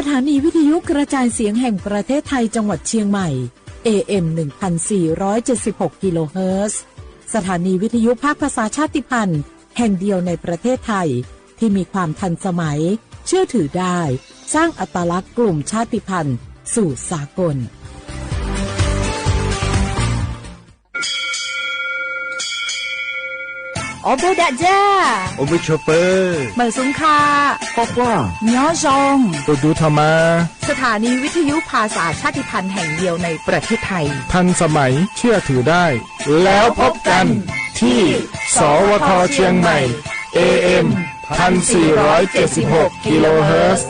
สถานีวิทยุกระจายเสียงแห่งประเทศไทยจังหวัดเชียงใหม่ เอ เอ็ม หนึ่งพันสี่ร้อยเจ็ดสิบหก กิโลเฮิรตซ์ สถานีวิทยุภาคภาษาชาติพันธุ์แห่งเดียวในประเทศไทย ที่มีความทันสมัย เชื่อถือได้ สร้างอัตลักษณ์กลุ่มชาติพันธุ์สู่สากล Ob peb dag zaj, ob peb tshov pawg, mawm xub kha, qhov quaj, nyob zoo, tus tus tho mas. สถานีวิทยุภาษาชาติพันธุ์แห่งเดียวในประเทศไทย ทันสมัย เชื่อถือได้ แล้วพบกันที่ สวท เชียงใหม่ เอ เอ็ม พันสี่ร้อยเจ็ดสิบหก กิโลเฮิรตซ์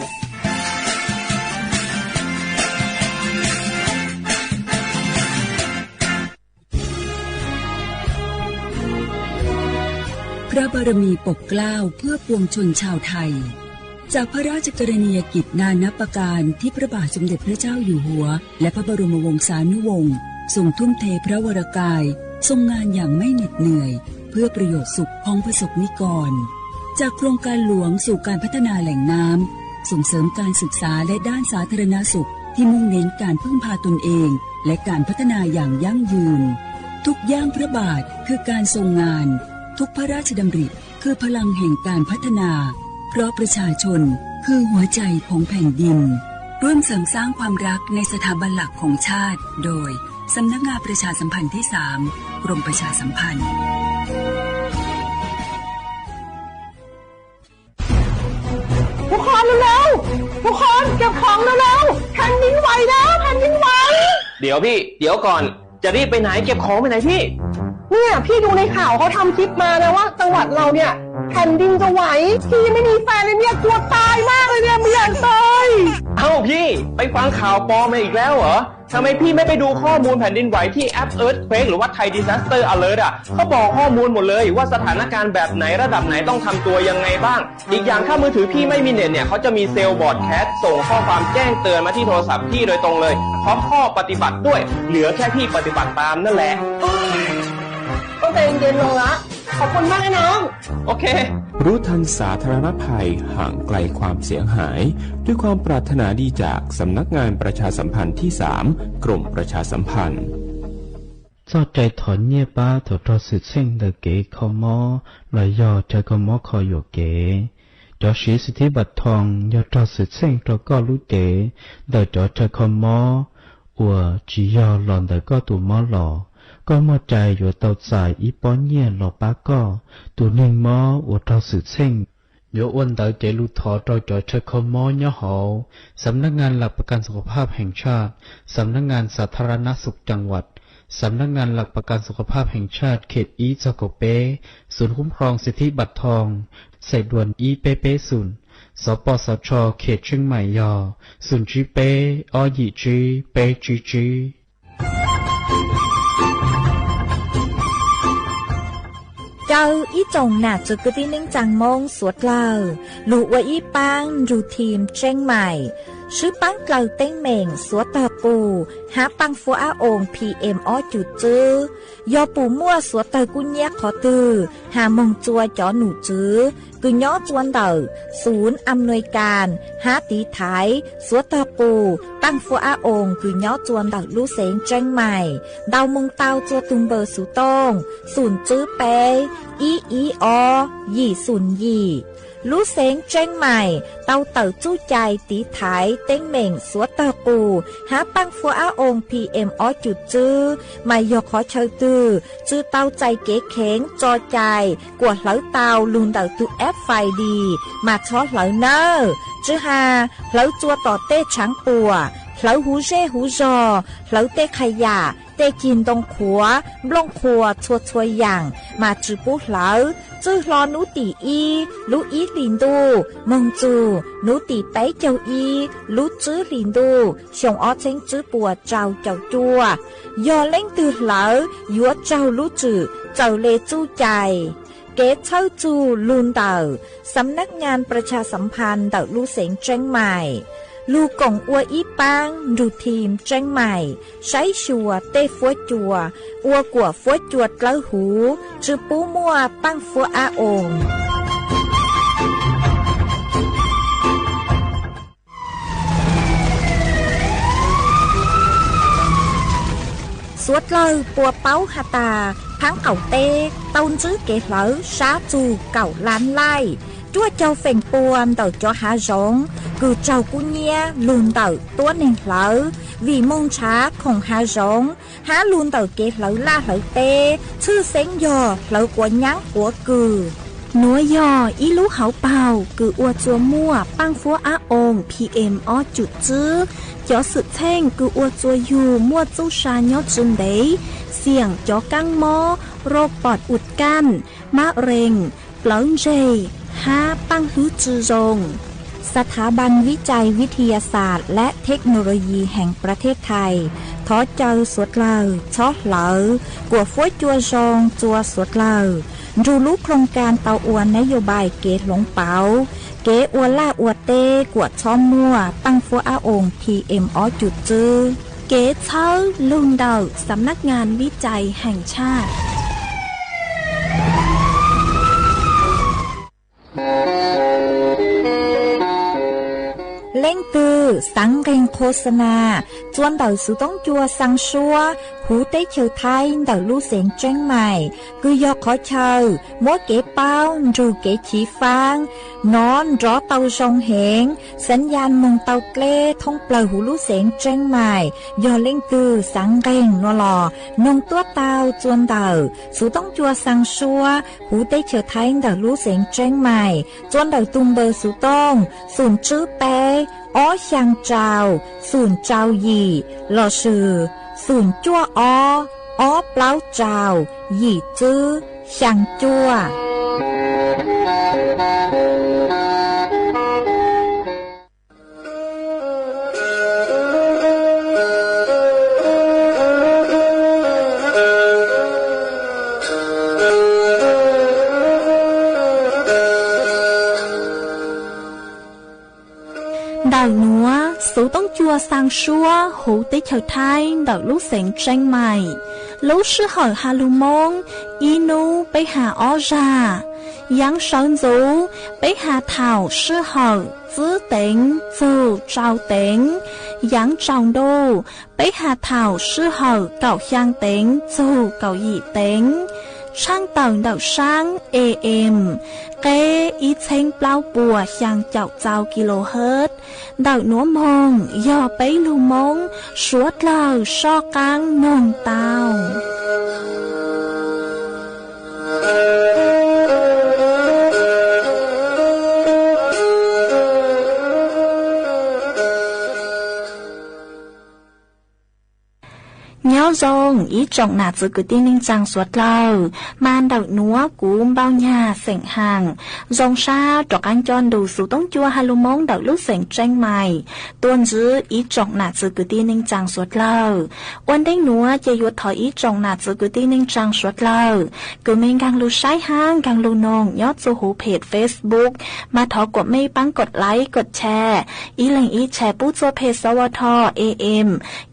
พระบารมีปกเกล้าเพื่อปวงชนชาวไทย จากพระราชกรณียกิจนานับประการที่พระบาทสมเด็จพระเจ้าอยู่หัว และพระบรมวงศานุวงศ์ทรงทุ่มเทพระวรกาย ทรงงานอย่างไม่เหน็ดเหนื่อย เพื่อประโยชน์สุขของประสบนิกร จากโครงการหลวงสู่การพัฒนาแหล่งน้ำ ส่งเสริมการศึกษาและด้านสาธารณสุขที่มุ่งเน้นการพึ่งพาตนเอง และการพัฒนาอย่างยั่งยืน ทุกย่างพระบาทคือการทรงงาน ทุกพระราชดำริคือพลังแห่งการพัฒนา เพราะประชาชนคือหัวใจของแผ่นดิน ร่วมเสริมสร้างความรักในสถาบันหลักของชาติ โดย สำนักงานประชาสัมพันธ์ที่สาม กรมประชาสัมพันธ์ ทุกคนเร็วๆ ทุกคนเก็บของเร็วๆ แผ่นดินไหวแล้ว แผ่นดินไหว เดี๋ยวพี่ เดี๋ยวก่อน จะรีบไปไหน เก็บของไปไหนพี่ เนี่ยพี่ดูในข่าวเขาทำคลิปมานะว่าจังหวัดเราเนี่ยแผ่นดินจะไหว พี่ยังไม่มีแฟนเลยเนี่ยกลัวตายมากเลยเนี่ยไม่อยากตาย เอ้าพี่ ไปฟังข่าวปลอมมาอีกแล้วเหรอ ทำไมพี่ไม่ไปดูข้อมูลแผ่นดินไหวที่แอป Earthquake หรือว่า Thai Disaster Alert อ่ะ เขาบอกข้อมูลหมดเลยว่าสถานการณ์แบบไหนระดับไหนต้องทำตัวยังไงบ้าง อีกอย่างถ้ามือถือพี่ไม่มีเน็ตเนี่ย เขาจะมีเซลล์บรอดแคสต์ส่งข้อความแจ้งเตือนมาที่โทรศัพท์พี่โดยตรงเลย พร้อมข้อปฏิบัติด้วย เหลือแค่พี่ปฏิบัติตามนั่นแหละ ต้องใจเย็นๆ ลงละ ขอบคุณมากนะน้อง โอเค รู้ทันสาธารณภัย ห่างไกลความเสียหาย ด้วยความปรารถนาดีจากสำนักงานประชาสัมพันธ์ที่สาม กรมประชาสัมพันธ์ Txoj cai thov nyiaj pab thaum raug xwm txheej ntawm kev kho mob los yog chaw kho mob kho yuam kev. Cov siv xib thib npam thoo yog raug xwm txheej rau koj lub cev ntawm cov chaw kho mob uas tsis yog los ntawm koj tus mob los, koj muaj cai yuav tau txais ib pob nyiaj los pab koj. Tus neeg mob uas raug xwm txheej yuav ua ntawv cev lus thov rau cov chaw kho mob nyob hauv สำนักงานหลักประกันสุขภาพแห่งชาติ, สำนักงานสาธารณสุขจังหวัด, สำนักงานหลักประกันสุขภาพแห่งชาติเขต ib txog kaum peb, ศูนย์คุ้มครองสิทธิบัตรทอง สายด่วน ib peb pebศูนย์, สปสช เขตเชียงใหม่ yog ศูนย์ tsib peb ob yim tsib peb tsib tsib. Caw ib tsoom nam txiv kwv tij neej tsaa Moob suav dlawg lug ua ib paab nrug team Tseeb Maim, swb paab dlaws teeb meem suav tawg qus hab paaj fuab ab oos PM ob cum txwb. Yog puas muaj suav tawg kub nyab qhov twg has moog tsua cov num tswv kws nyob tsua ntawm xum am nuis kas hab tiv thaiv suav tawg qus paaj fuab ab oos kws nyob tsua ntawm lub xeev Tseeb Maim ntau moog tau tsua tug npawb xuv tooj xum tswb peb ib ib ob yim xum yim. Lub xeev Tseeb Maim tau tawm txuj cai tiv thaiv teeb meem suav tawg qus hab paaj fuab ab oos PM ob cum txwb, mas yog qhov chaw twg tsi tau txais kev kheev tso cai kuas hlawv tau lug ntawm tug FID mas txhob hlawv nawb. Tsi has hlawv tsua tom tej tshaav puam, hlawv huv zej huv zog, hlawv tej qha yam, tej cig ntoo qhuav, nplooj qhuas txhua txhua yaam mas tsi pub hlawv. Txwj hlo nub tim ib lub ib hlis ntuj moog txug nub tim peb caug ib lub tsib hlis ntuj xyoo ob txheeb tsib puas rau caum cuaj. Yog leej twg hlawv yuav raug lub tswm txawm le txuj cai. Kev txhawb txug lug ntawm Xam Nab Nyaas Pras Tshas Xam Phas ntawm lub xeev Tseeb Maim. Lug koom ua ib paab nrug team Tseeb Maim saib xyuas tej fuab cua ua kuas fuab cua dlawb huv, tsi pub muaj paaj fuab ab oos. Suav dlawg puas paub has tas, phab qaum teb tau ntsib kev hlawv sab txug kaum lab laij, cuaj caug feem pua ntawm cov hav zoov kws raug kub nyiab lug ntawm tuab neeg hlawv, vim moog ntshav khoom hav zoov hab lug ntawm kev hlawv laj hlawv teb, tshwj xeeb yog hlawv quav nyab quav kws. Nuav yog ib lub hauv paug kws ua txua muaj paaj fuab ab oos P M ob cum tswb. Cov xwm txheej kws ua txua yug muaj txuj sa nyob tsi ntev, xiam cov kaab mob, rau pom ua kaj, mab rees, plawv ntseg, hab paaj hwb tsi zoo. สถาบันวิจัยวิทยาศาสตร์และเทคโนโลยีแห่งประเทศไทย thov caw suav dlawg txhob hlawv, kuam fuab cua zoo txua suav dlawg. Nrug lub khoom kas tau ua nab yos npais kev hloov pauv, kev ua laj ua teb kuam txhob muaj paaj fuab ab oos P M ob cum tswb. Kev txhawb lug ntawm Xam nab ngas vib cai heem tshaj. Leej twg xaav nqeeg qho xa nas txua ntawm xuv toob cua xaa suab huv teb chaws Thaib ntawm lub xeev Tseeb Mais, kws yog qhov chaw muab kev paub nrug kev chiv faab nov nrov tau zoo heev, xaav ya moog tau dleb thoob plawg huv lub xeev Tseeb Mais. Yog leej twg xaav nqeeg nuav los noog tuab tau txua ntawm xuv toob cua xaa suab huv teb chaws Thaib ntawm lub xeev Tseeb Mais, txua ntawm tug npawb xuv tooj xoom tswb peb ob xyaa rau xoom rau yim lossis xoom cuaj ob ob plaub rau yim tswb xyaa cuaj. Ntawm nuav xuv toob cua xaa suab huv teb chaws Thaib ntawm lub xeev Tseeb Mais, lub sij hawm has lug Moob ib nub peb has ob zag. Yaav sawv ntxuv peb has thaum sij hawm tsib teev txug rau teev. Yaav tsaus ntuj peb has thaum sij hawm kaum xyaa teev txug kaum yim teev. Tshaaj tawm ntawm saab A M, qeb ib txheeb plaub puas xyaa caum rau kilohertz. Ntawm nuav moog yog peb lug Moob suav dlawg soj qaab noog tau. Nyob zoo ib tsoom nam txwv kwv tij neej tsaa suav dlawg, mas ntawm nuav kuv Npauj Nyag xeem Haam zoo sab rov qaab nco nrug xuv toob cua has lug Moob ntawm lub xeev Tseeb Mais tuaj ntsib ib tsoom nam txwv kwv tij neej tsaa suav dlawg. Ua ntej nuav ces yuav thov ib tsoom nam txwv kwv tij neej tsaa suav dlawg kws mej nkaag lug saib hab nkaag lug noog nyob txug huv peg Facebook, mas thov kuam mej paab kod like kod share, ib leeg ib share pub txug peg S W T A M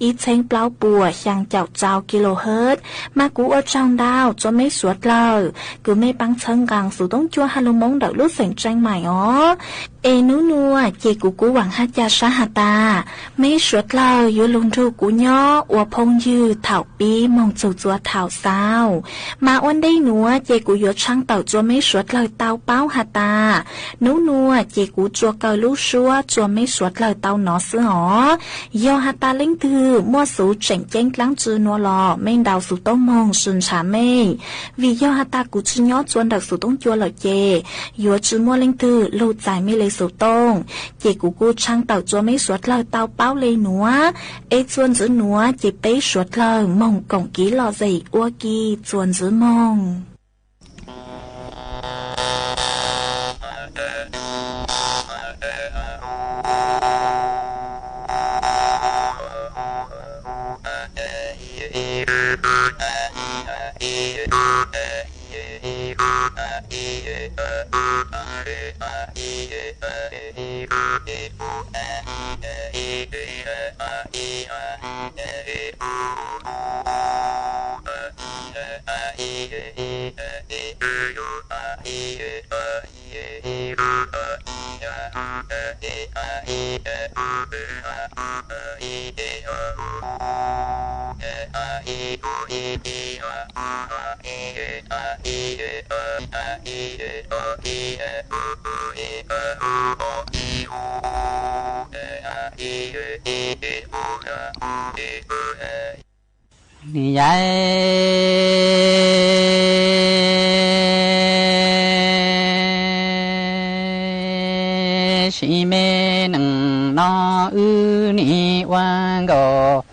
ib txheeb plaub puas xyaa caum rau kilohertz. Mas kuv ua tsaug ntau txug mej suav dlawg kws mej paab txhawb nqaa xuv toob cua has lug Moob ntawm lub xeev Tseeb Mais os. Es nub nuav ces kuv kuj vaam hab ca sab has tas, mej suav dlawg yuav lug nrug kuv nyob ua phooj ywg thaum pib moog txug txua thaum xaus. Mas ua ntej nuav ces kuv yuav tshaaj tawm txua mej suav dlawg tau paub has tas, nub nuav ces kuv tsuas kaw lub suab txua mej suav dlawg tau nov xwb os. Yog has tas leej twg muaj xuv tseem ceeb dlaab tsi nuav los mej ntaus xuv tooj moog sw ntshaw mej, vim yog has tas kuv tsi nyob txua ntawm xuv toob cua lawm ces yuav tsi muaj leej twg lug txais mej le xuv tooj. Ces kuv kuj tshaaj tawm txua mej suav dlawg tau paub le nuav, es txuas ntxiv nuav ces peb suav dlawg moog koom kiv lom zem ua ke txuas ntxiv moog. Yaiv sim me neej no wb nim ua nkaus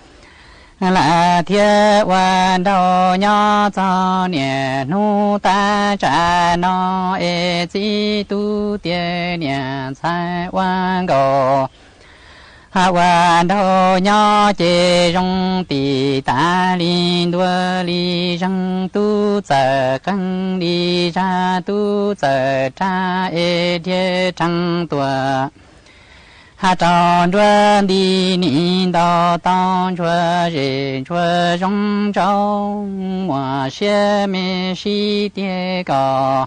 lawm thiab ua nraug nyob txog niaj hnub tag tsam no es txiv tub tias niam ntxhais ua nkaus ua nraug nyob ces zoo tim tas li ntua li zeeg, tub txawm qeeg li zag, tub txawm rag es dhia rhees tuam ha rau nruab nti nim ntau tau ntsuag zem ntsuag zoo ntsoov muaj siab me sib tiag kom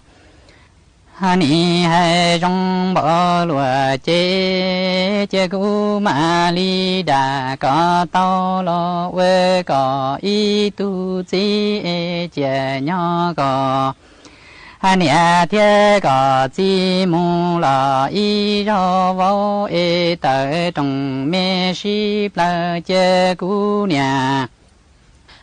ha nim hais zoo npaum luaj ces cia kuv mam li dam kom tau los ua kom ib tug txiv es cia nyob kom ha niam thiab kom txiv mus los ib zaug vauv es tawm rooj me sib plaws cia kuv niam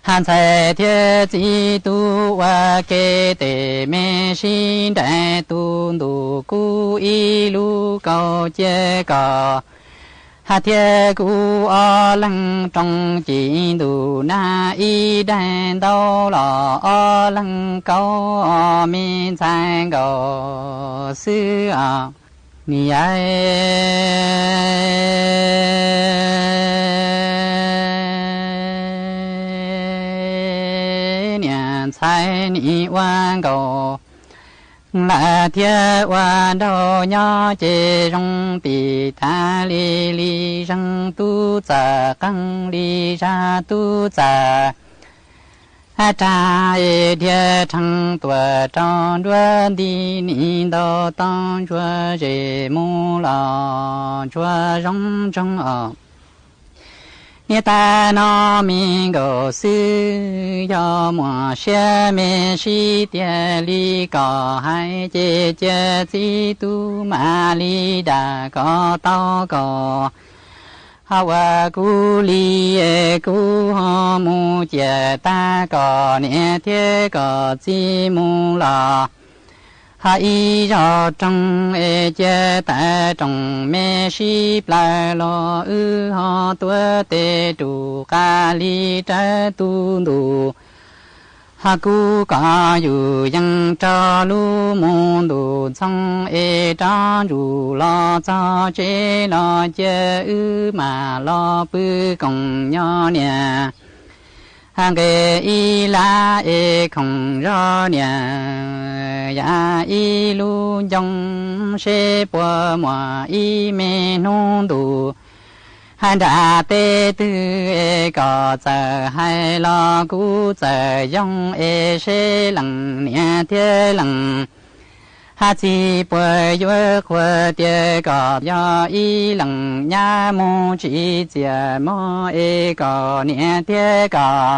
ha ntxhais thiab txiv tub ua ke tes me sib nraim tu ntu kuv ib lub kaus cia kom ha thiab kuv ob leeg rooj ci ntu nag ib daim ntaub los ob leeg kaub me ntxhais nkaus xwb os. Niam yaiv niam ntxhais nim ua nkaus lawm thiab ua nraug nyob ces zoo tim tas li li zeeg, tub txawm qeeg li zag, tub txawm rag es dhia rhees tuam rau nruab nti nim ntau tau ntsuag zem mus los ntsuag zoo ntsoog os. Niam tais no me nkaus xwb yog muaj siab me sib tiag li kom hais ces cia txiv tub mam li dam kom tau kom ha ua kuv li kuv ho mus ciam tag kom niam thiab kom txiv mus los ha ib zaug rooj es cia tawm rooj me sib plaws los wb ho tuav tes rub qab li rawv tu ntu ha kuv kom yus yees rau lub mus ntu ntxhoo es rov ntsuj los txog tsev los cia wb mam los pw koom nyob niam ha nqe ib lab es khoom zog niam yam ib lub ncoo seb puas muaj ib me hnub ntu ha nram teb twg es kom txawm hais los kuv txawm yoog es seb leej niam thiab leej ha txiv puas yuav qhuas tias kom yog ib leej nyab mus tsis txias mog es kom niam thiab kom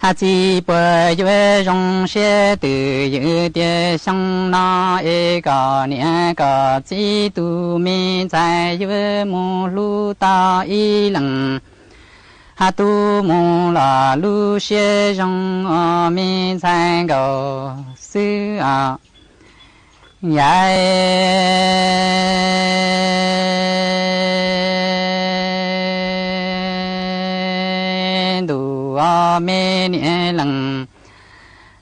ha txiv puas yuav zoo siab twj ywm tias xyoo no es kom niam kom txiv tus me ntxhais yuav mus hlub tau ib leej ha tub mus los lub siab zoo os me ntxhais nkaus xwb os. Yaiv ntuj os me niam leej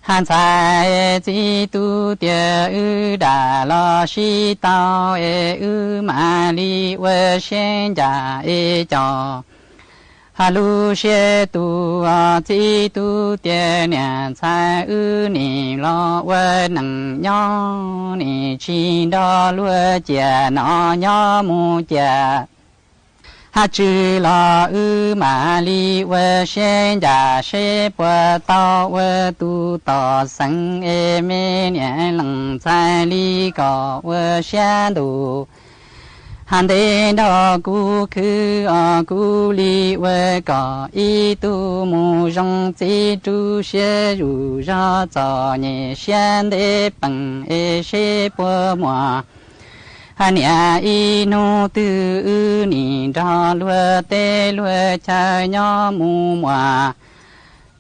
ha ntxhais, txiv tub tias wb dam los sib tau es wb mam li ua siab ncas es cov ha lub siab tu os. Txiv tub tias niam ntxhais, wb nim los ua neej nyob nim tsis nrog luag ciam no nyob mus ciam ha tswv los wb mam li ua siab ncas seb puas tau ua tus tom xeev es me niam leej ntxhais li kom ua siab ntuj Hais ntev nrog kuv khwv os, kuv li ua kom ib tug mus zoo, txiv rub siab zuj zog, txom nyem siab ntev peem es seb puas muaj. Hais niam ib hnub twg wb nim nrog luag teb luag chaw nyob mus muam,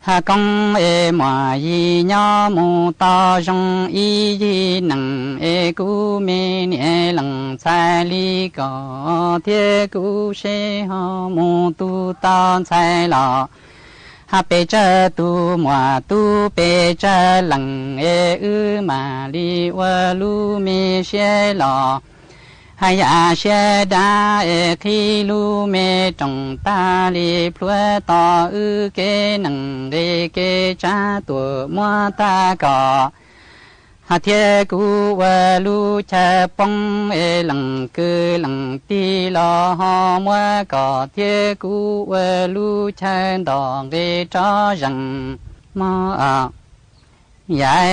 hais koob es muam yig nyob mus tau zoo, ib yig nees es kuv me niam lees, txhais li kom thiab kuv seb ho mus tu tau ntxhais los. Hais pes tsawg tus muam tub pes tsawg lees es wb mam li ua lub me siab los. Hais yam siab dab es qhib lub me roos, tag li plhuav tos wb kev nees nqe kev tsab tuam muab tag kom. Hais thiab kuv ua lub chaw poob es lees kwv lees tij los ho muab kom, thiab kuv ua lub chaw ntom nqe rov zees mog. Yam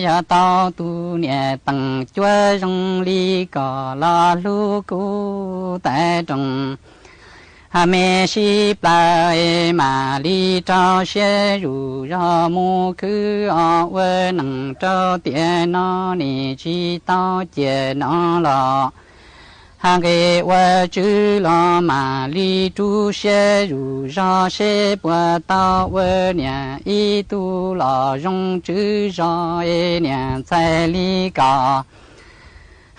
yog tau tus niam teem cuab zoo li kom los hlub kuv tais roos. Hais me sib plaws es mam li rau siab zuj zog mus khwv os, ua neej rau tiam no nim tsis tau ciam no los. Hais nqe ua tswv los mam li rub siab zuj zog seb puas tau ua niam ib tug los zoo tswv zos es niam ntxhais li kom.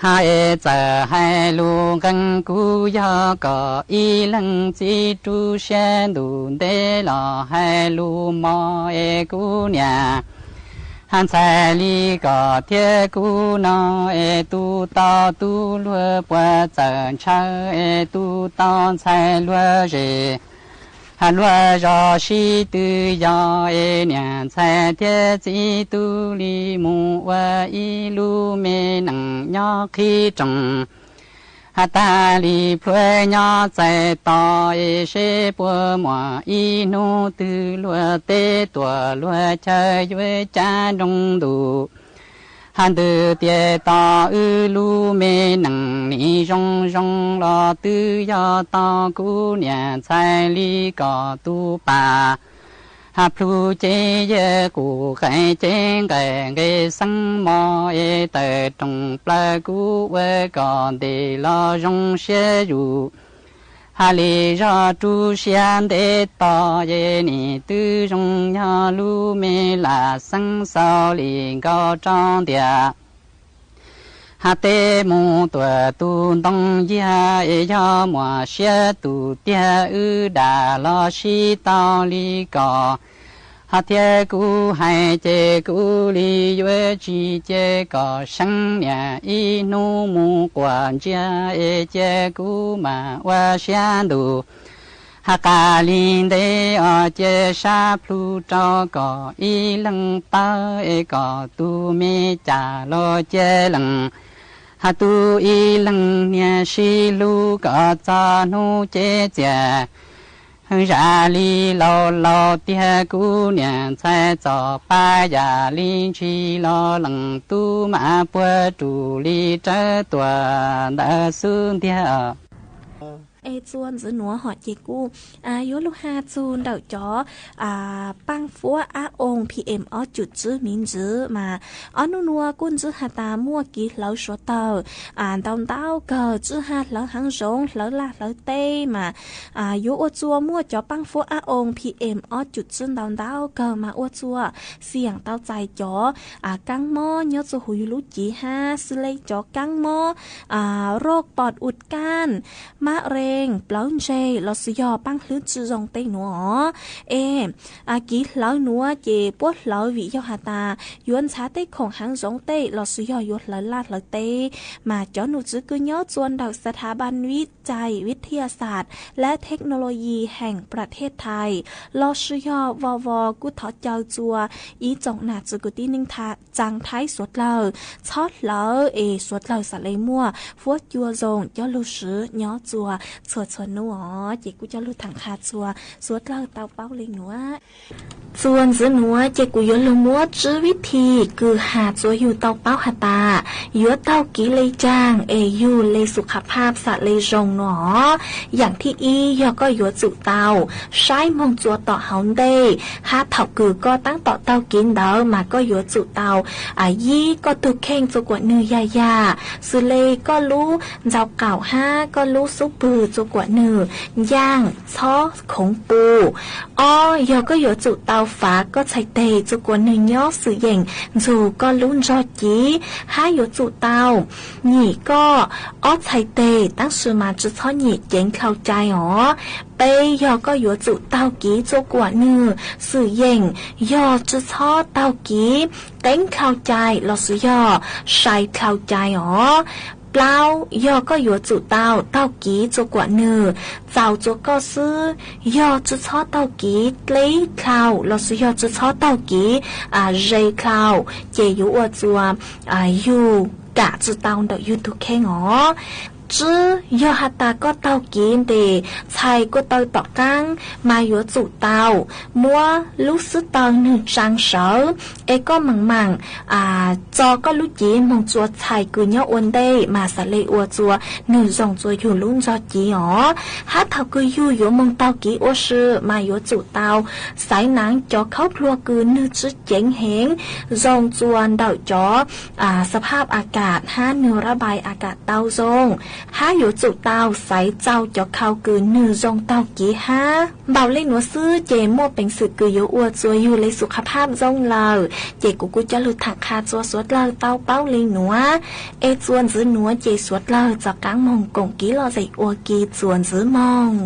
Hais es txawm hais lus nqeeg kuv yog kom ib leeg txiv rub siab ntuj ntev los hais lus mos es kuv niam. Hais ntxhais li kom thiab kuv no es tu tau tub luag puas txawm ntshaw es tu tau ntxhais luag zes. Hais luag zos sib tw yos es niam ntxhais thiab txiv tub li mus ua ib lub me nees nyob qhib roos. Hais tag li plhuav nyob txais tos es seb puas muaj ib hnub twg luag teb tuam luag chaw yuav cab nroo ntus. Hais ntws tias tos wb lub me nees nim zoo zoo los twb yog tau kuv niam ntxhais li kom tus pas. Hais plhu cev yawg qus qees cev nqaim nqe xeeb mos es tawm roos plaws kuv ua kom ntes los zoo siab zuj. Hais li zog rub siab ntev tos es nim twb zoo nyob lub me lam xeeb xaus li nkaus rau ntiam. Hais teb mus tuam tus ntoo yag es yog muaj siab tus tiag wb dam los sib tau li kom. Hais thiab kuv hais ces kuv li yuav tsis cia kom seeb niam ib hnub mus quas ntsiag es cia kuv mam ua siab ntus. Hais qas li ntev os cia sab plhu rau kom ib leeg paub es kom tus me cas los cia lees. Hais tu ib leeg niag sib hlub kom txog hnub cev txias. Hwv zam li laus laus tiag kuv niam ntxhais txom pab yam li ntshis los lees tub mam puag rus li rawv tuam ntawd xub ntiag. Es txuas ntxiv nuav hom ces kuj yuav lug has txug ntawm cov paaj fuab ab oo P M ob cum tswb miv ntxiv mas ob nub nuav kuj ntsib has tas muaj kiv hlawv suav tawg ntau ntau kawg, tswj has hlawv haav zoov, hlawv laj hlawv teb mas yuav ua txuas muaj cov paaj fuab ab oo P M ob cum tswb ntau ntau kawg mas ua txuas xiam tau txais cov kaab mob nyob txuas huv yug lub civ hab xws le cov kaab mob roj pom ua kaaj, mab rees, plawv ntseg lossis yog paaj hlwb tsi zoo tej nuav. Es kiv hlawv nuav ces puab hlawv vim yog has tas yuav ntxhab tej khoom haav zoov tej lossis yog yuav hlawv laj hlawv teb mas cov nom tswv kws nyob txuas ntawm Sthapam Viv Cai Vithayasat lab Theknoloji heem Prathes Thai lossis yog Vovo kuj thov caw txuas ib tsoom nam txwv kwv tij neej tsaa Thaib suav dlawg txhob hlawv es suav dlawg xaav le muaj fuab cua zoo coj lug swv nyob txuas txhua txhua hnub os, ces kuv coj lug tham qha txuas suav dlawg tau paub le nuav. Txuas ntxiv nuav ces kuv yuav lug muab tswb vib thi kws has txuas yug tau paub has tas yuav taug kev le caag es yug le xu qha phaj xam le zoo nuav. Yaam thib ib yog koj yuav tsum tau saib moog txuas tom hauv ntej hab thaum kws koj taab tom taug kev ntawd mas koj yuav tsum tau yib koj tug kheej txuas kuam nwg yag yag, xws le koj lub ntxhua qaum hab koj lub xub pwg txuas kuam nwg ncaaj txhob khoov pum. Ob yog koj yuav tsum tau fav koj txhais teg txuas kuam nwg nyob xwm yeem nrug koj lub ntsog civ hab yuav tsum tau nyim koj ob txhais teg tab sis mas tsi txhob nyim ceev dlhau cai os. Peb yog koj yuav tsum taug kev txuas kuam nwg xwm yeem yog tsi txhob taug kev qeeb dlhau cai lossis yog sai dlhau cai os. Plaub yog koj yuav tsum tau taug kev txuas kuam nwg txaus txuas koj xwb, yog tsi txhob taug kev dleb dlhau lossis yog tsi txhob taug kev ze dlhau ces yuav ua txuas yug kam tsi tau ntawm yug tug kheej os. Tsib yog has tas koj taug kev ntes txhais kuj taw tom qaab mas yuav tsum tau muab lub xwb taw nwg tsaa sawv es koj maam maam tso koj lub cev moog txuas txhais kws nyob ua ntej mas xam le ua txuas nwg zoo txuas yug lub ntsog civ os. Hab thaum kws yug yuav moog taug kev ua si mas yuav tsum tau xaiv naav cov khaub dluag kws nwg tsi ceev heev, zoo txuas ntawm cov xa phaj a kas hab nwg rab npai a kas tau zoo, hab yuav tsum tau xaiv txaus cov khau kws nwg zoo taug kev hab. Npaum le nuav xwb ces muaj peev xwm kws yuav ua txuas yug le xu qha phaj zoo lawm. Ces kuv kuj coj lug tham qha txuas suav dlawg tau paub le nuav, es txuas ntxiv nuav ces suav dlawg rov qaab moog koom kev lom zem ua ke txuas ntxiv moog.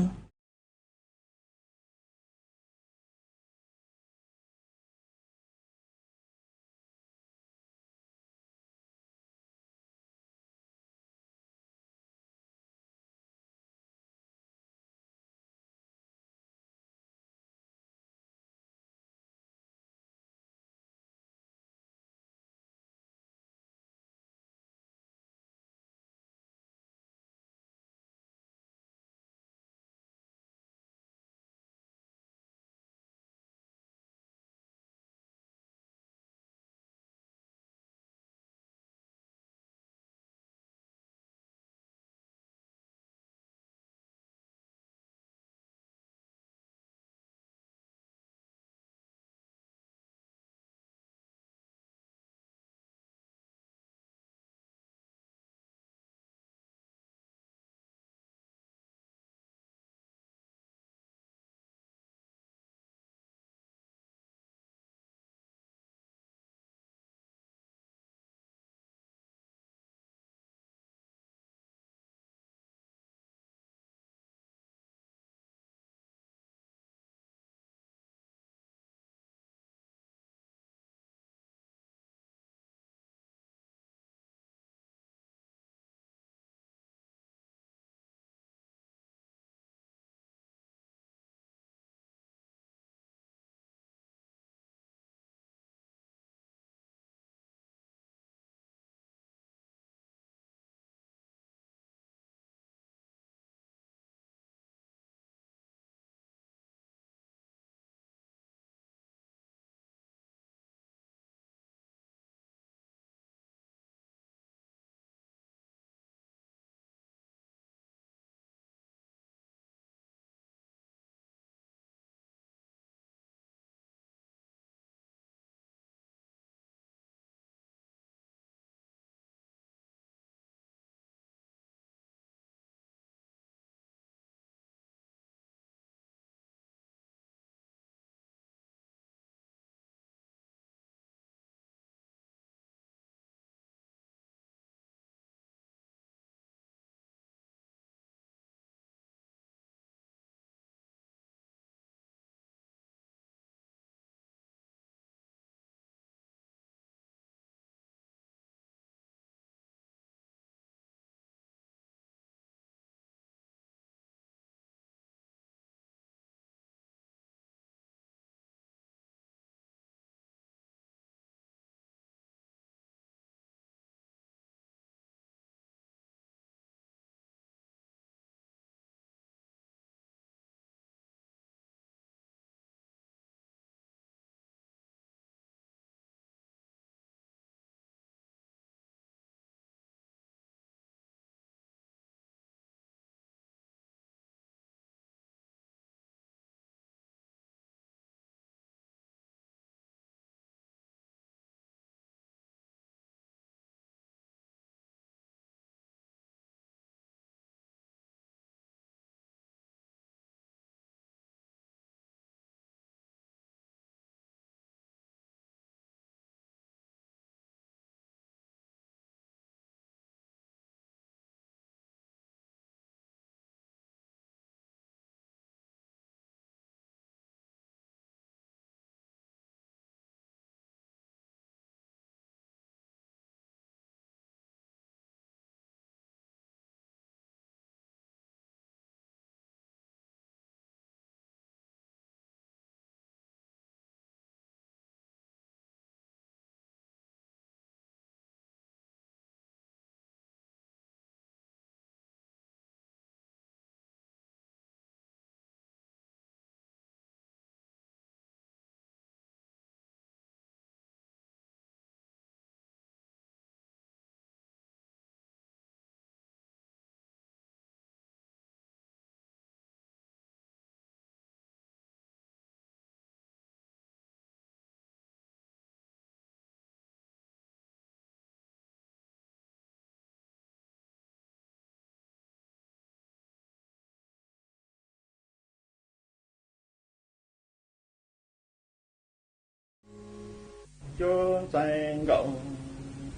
Yuav ntxhais nkaus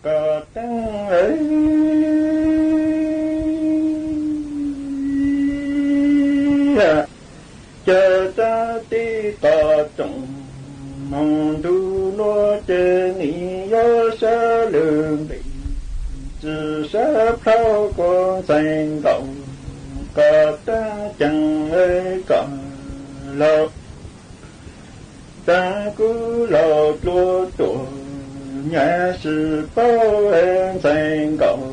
koj teeb, cov tsob tib qos tsoom, moog ntuj nuav ces nim yuav sab lwm nqis, tsi sab plhaub koj ntxhais nkaus koj teeb ceev koj laug. Taag kuv laug dlua tuam, nyaj sib paub ntxhais nkaus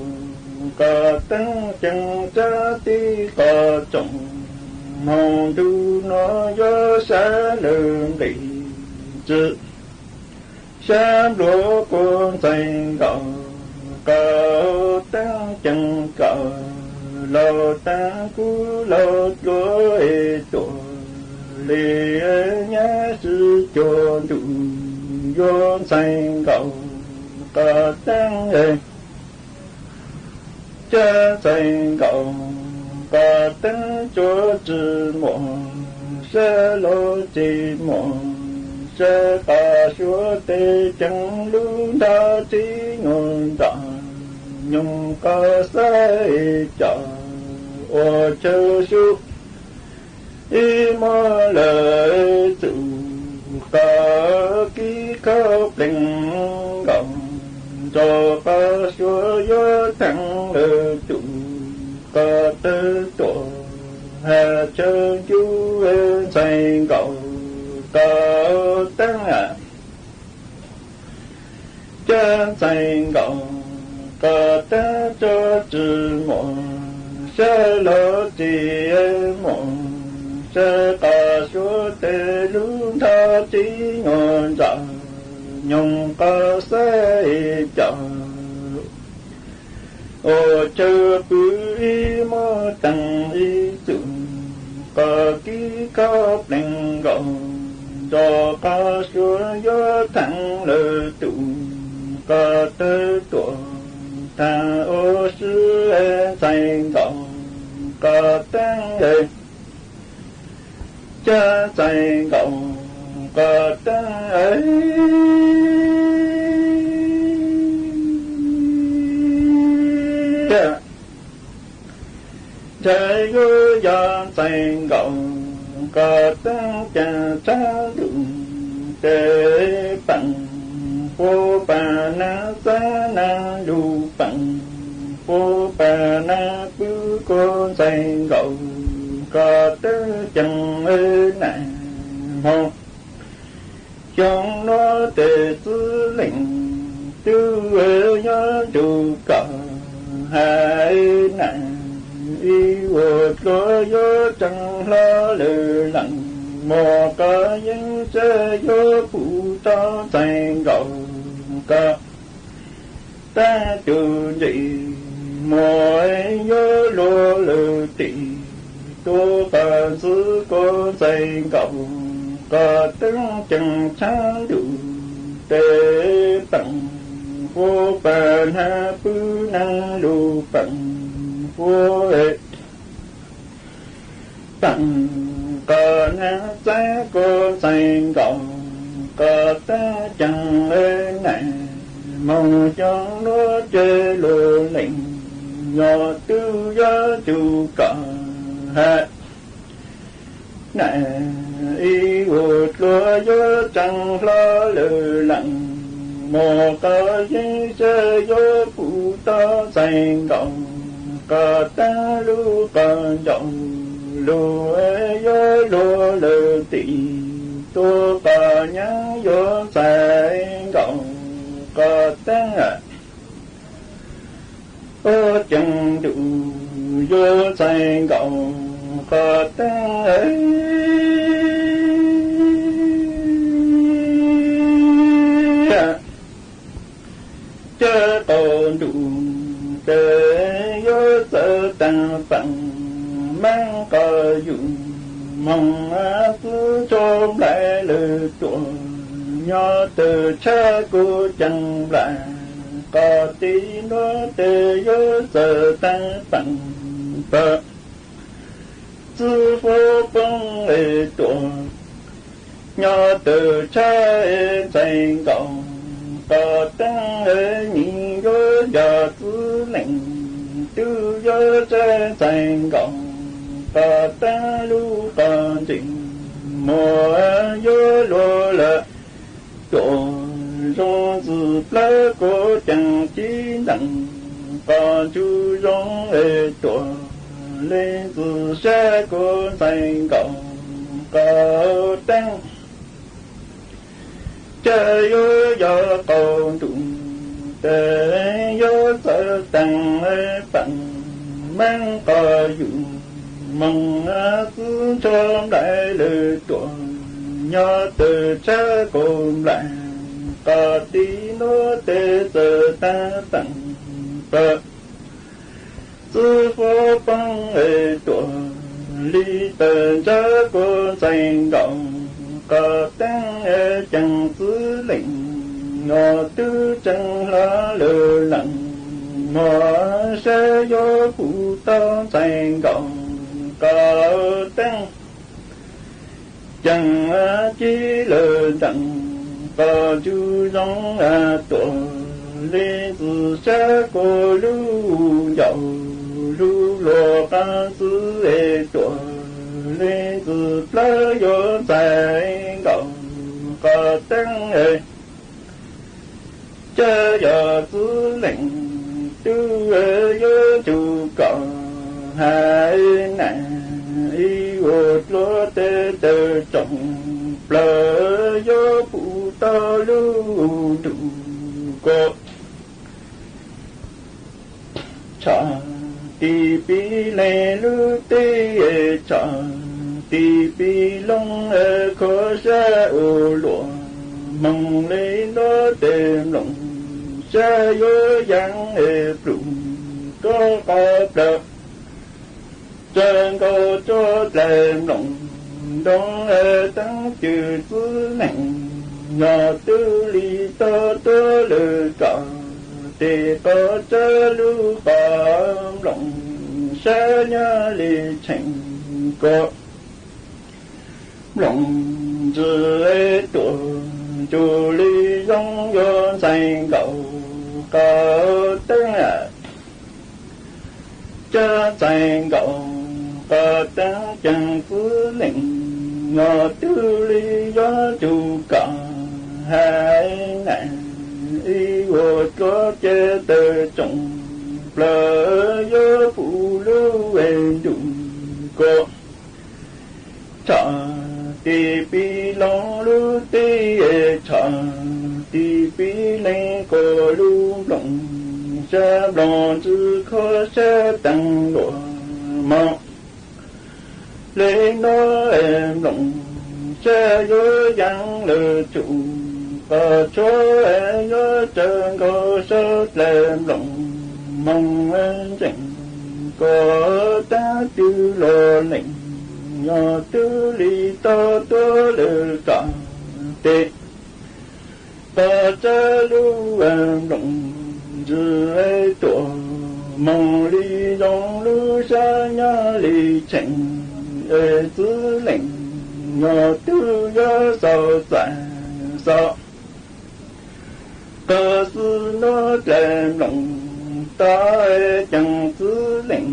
koj teeb ceev, tsob tib qos tsoom, moog ntuj nuav yuav sab lwm nqis, tsi sab nplua koj ntxhais nkaus koj teeb ceev koj laug. Taag kuv laug dlua tuam, le nyaj sib cuag ntuj, yuav ntxhais nkaus koj teeb, cov ntxhais nkaus koj teeb tsuav tsi muaj, sab lug tsi muaj, sab qas suav tes ceev lub nrab tsi nyuam nrab, nyoog qas xab cov ua chaw sub, ib muab lawm txug qas kib khauj pleev nkaus, nrog qas suav yuav theev lawm tug, qas tawg tuam has chaw ncu, ntxhais nkaus koj teeb, cov ntxhais nkaus koj teeb tsuav tsi muaj, sab lug tsi muaj, sab qas suav tes lub nrab tsi nyuam nrab, nyoog qas xab cov ua chaw pw, ib muab teev ib txug qas kib khauj pleev nkaus, nrog qas suav yuav theev lawm tug, qas tawg tuam thaag ua si, ntxhais nkaus koj teeb, cov ntxhais nkaus koj teeb, ntshai yuav yog ntxhais nkaus koj teeb ceev, tshaab ntuj tes peem, huv paag naag xab naag lug peem, huv paag naag pw, koj ntxhais nkaus koj teeb ceev, naaj moog xyoo nuav tes xwb leej tub yuav nrug koj has, naaj ib ua dlua yuav tseem hlo lawm leej, muaj koj yeej sab yuav pum tau ntxhais nkaus koj teeb tug ntsis, muaj yuav luag lawm tim tuaj qas ntxwb, koj ntxhais nkaus koj teeb ceev, tshaab ntuj tes peem, huv paag naag pw, naag lug peem, huv paag koj naag xab, koj ntxhais nkaus koj teeb ceev, naaj moog xyoo nuav ces luag leej, yog tub yuav nrug koj has, naaj ib ua dlua yuav tseem hlo lawm leej, muaj koj yeej sab yuav pum tau ntxhais nkaus koj teeb, lub qhov ncauj lug yuav luag lawm tim tuaj qas nyaab, yuav ntxhais nkaus koj teeb, ua ceev ntuj yuav ntxhais nkaus koj teeb, cov qaug ntuj tes yuav txawv taag peem, maab qas yug moog xwb, tshuav nplaim lawm tuaj, nyob tawm tshab kuv ceev nplaim, qas tib nuav tes yuav txawv taag peem, pag txwb huv poob es tuaj, nyob tawm tshab ntxhais nkaus Qos teeb, nws yuav yog txwv leej, twb yuav sab ntxhais nkaus. Qos teeb lub qos ntseeg, muab yuav luag lawm. Tuam zoo ntxwv plawv, kuv ceem cib ntees. Qos ntsuj zoo es tuam, leej ntxwv sab kuv ntxhais nkaus. Qos teeb, caj yuav yog qaug ntuj, tes yuav txawv tees. Peem meej qos yus moog, txwv ntsho nplaim lawm tuam, nyob tawm tshab kaus nplaim. Qos tib hnub tes txawm taag teem, pawg txwv huab poob es tuam, li tawm ntsab kuv ntxhais nkaus. Qos teeb, ceem txwv leej, nyob twb tseem hlo lawm leej. Muab sab yuav pum tau ntxhais nkaus. Qos teeb, ceem cib lawm ntees. Qos ntsuj zoo tuam, leej ntxwv sab kuv lub ncaus. Lub luag qab txwv es tuam, leej ntxwv plawv yuav ntxhais nkaus. Qos teeb, caj yog txwv leej, twb yuav ntsug kom hais na. Ib vuag dluab tes tawm tsoom plawg, yuav pum tau lub ntuj ko. Tshom tim pib leeg lub teb, tshom tim pib loo kho sab ua luam. Moog li nua tes nplooj sab yuav yees es plum koj qhov plawg. Tsaws nkaus tsuas dlaim nplooj ntoo, teeb cwm txwv leej, yog twb li tau tuab lwm kom, tes qhov tsawb lub qhov nplooj sab nyob li tsheej ko. Nplooj ntsws tuam, ntsug li zoo yuav ntxhais nkaus. Qos teeb, cab ntxhais nkaus. Qos teeb, ceem txwv leej, yog twb li yuav ntsug kom hais na. Ib vuag dluab ces tawm tsoom plawg, yuav pum lub ntuj ko. Tshom tim pib loo lub teb, tshom tim pib leeg koj lub nplooj sab, nplooj ntsws kho sab teeb luam moog. Li nua nplooj sab yuav yees lawm tsum, qos tshuab yuav tsaws nkaus sab dlaim nplooj moog. Ntseeg koj taag twg los leej, yog twb li tau tuab lwm kom, tes qhov tsawb lub nplooj ntsws tuam, moog li zoo lub sab nyob li tsheej es txwv leej, yog twb yuav xaus txais xaus. Qhov xwb nua dlaim nplooj tau, ceem txwv leej,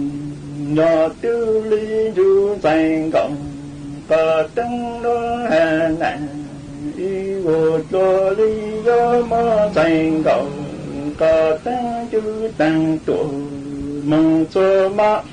yog twb li ntsug ntxhais nkaus. Qos teeb nua has na, ib vuag dlua li yuav mob ntxhais nkaus. Qos teeb ntsug taag tuam, moog txhua mob.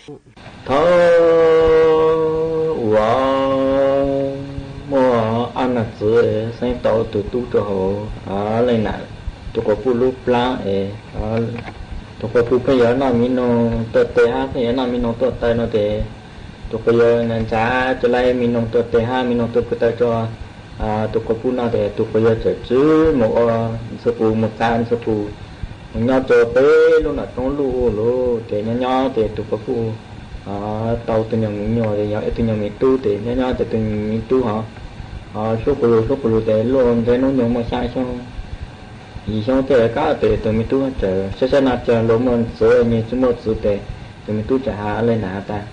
Thaum uas muaj ob niag txiv xeeb tau tus tub rau hauv, leej nam tus quas puj lub plab es, tus quas puj pheej yuav noj mi noog tuaj tes hab pheej yuav noj mi noog tuaj taw no ces tus quas yuav ntshav tsis laib mi noog tuaj tes hab mi noog tuaj ko taw rau tus quas puj noj ces tus quas yuav txawm tswv mus ua ntxhw qus mus txav ntxhw qus mus nyob rau pem lub nram roob luj ub lawm ces nyob nyob ces tus quas puj tau tus nyuag me nyuam, yog ib tug nyuag me tub ces nyob nyob ces tus me tub ho hlub qus lug hlub qus lug ces luaj ntshe hnub nyoog muaj xya xyoo yim xyoo tej kab ces tus me tub txawm saib saib no cas luag muaj txiv, nws tsis muaj txiv ces tus me tub txawm has leej nam has tas,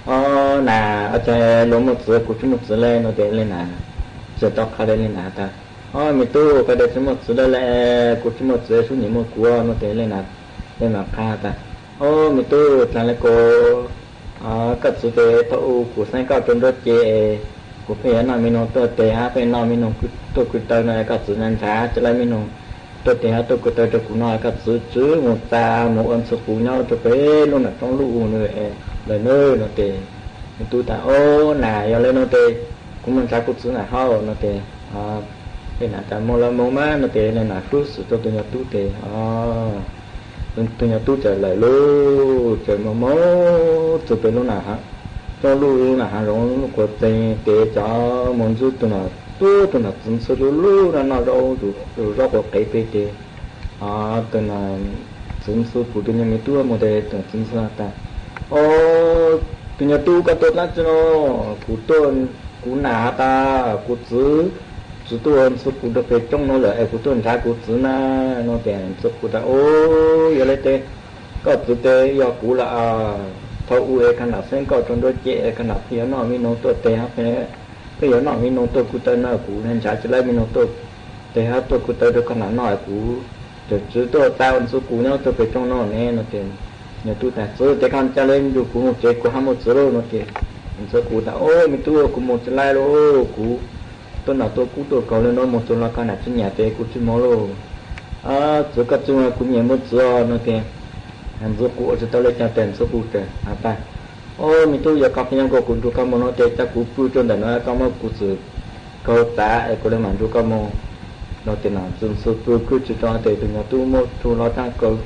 Ob, nam, ua cas luag muaj txiv kuv tsis muaj txiv le? No ces leej nam txawm tau qha le leej nam has tas, Ob, me tub, koj tias tsis muaj txiv le, kuv tsis muaj txiv, sub nyiam muaj kuv no ces leej nam, leej nam qha has tas, Ob, me tub, dlaag le kuv, koj txiv ces thaum ub kuv xeeb koj rau nruab cev, kuv pheej yuav noj me noog tuaj tes hab pheej noj me noog tuaj ko taw no, koj txiv ntshav tsis laib me noog tuaj tes hab tuaj ko taw rau kuv no, koj txiv tswv mus txav mus ua ntxhw qus nyob rau pem lub nram roob luj ub lawm nawb no ces me tub tas, Ob, nam, yog le no ces kuv mus ntshav kuv txiv nam hab no ces leej nam tas, Mus los mus mas no ces leej nam hlub xwm rau tus nyuag tub ces tus nyuag tub txawm lawm lauj, txawm mus mus txug pem lub nram roob luj ub, lub nram hav zoov lub qhuav txeeg ces cov mus ntsib tus nam tub, tus nam txiv ntxhw lub lub no noj zaub, zaub quav qev pem ces tus nam txiv ntxhw pum tus nyuag me tub mus ces tus nam txiv ntxhw tas, Ob, tus nyuag tub, koj tuaj dlaab tsi no? Kuv tuaj, kuv nam has tas kuv txiv, txiv tuaj ua ntxhw qus rau pem roob no lawm es kuv tuaj nrhav kuv txiv na no ces ntxhw qus tas, Ob, yog le ces koj txiv ces yog kuv lawm. Thaum ub es koj nam xeeb koj rau nruab cev es koj nam pheej yuav noj me noog tuaj tes hab pheej yuav noj me noog tuaj ko taw no, kuv ntshav tsis laib me noog tuaj tes hab tuaj ko taw rau koj nam noj, kuv txawm tswv tuaj txav ua ntxhw qus nyob rau pem roob no ne no ces nyuag tub tas, Txiv, ces koj ca le nrug kuv mus tsev, kuv hab muaj txiv lauj no ces ntxhw qus tas, Ob, me tub, kuv mus tsis laib lauj, kuv tuaj nram tuaj kub tuaj kaus le no, mus txug los koj nam tsis nyiam ces kuv tsis mus lauj. Txiv, koj txwj kuv nyiam muaj txiv os no ces ntxhw qus ua tsis tau le caag tes ntxhw qus txawm has tas, Ob, me tub, yog koj pheej nyob nkaus kuv nrug koj mus no ces ca kuv pw rau ntawm no, koj muab kuv txwm kaus txav es kuv le mam nrug koj mus no ces nam txiv ntxhw pw kwj tsis tso ces tus nyuag tub muab rhu los taag kaus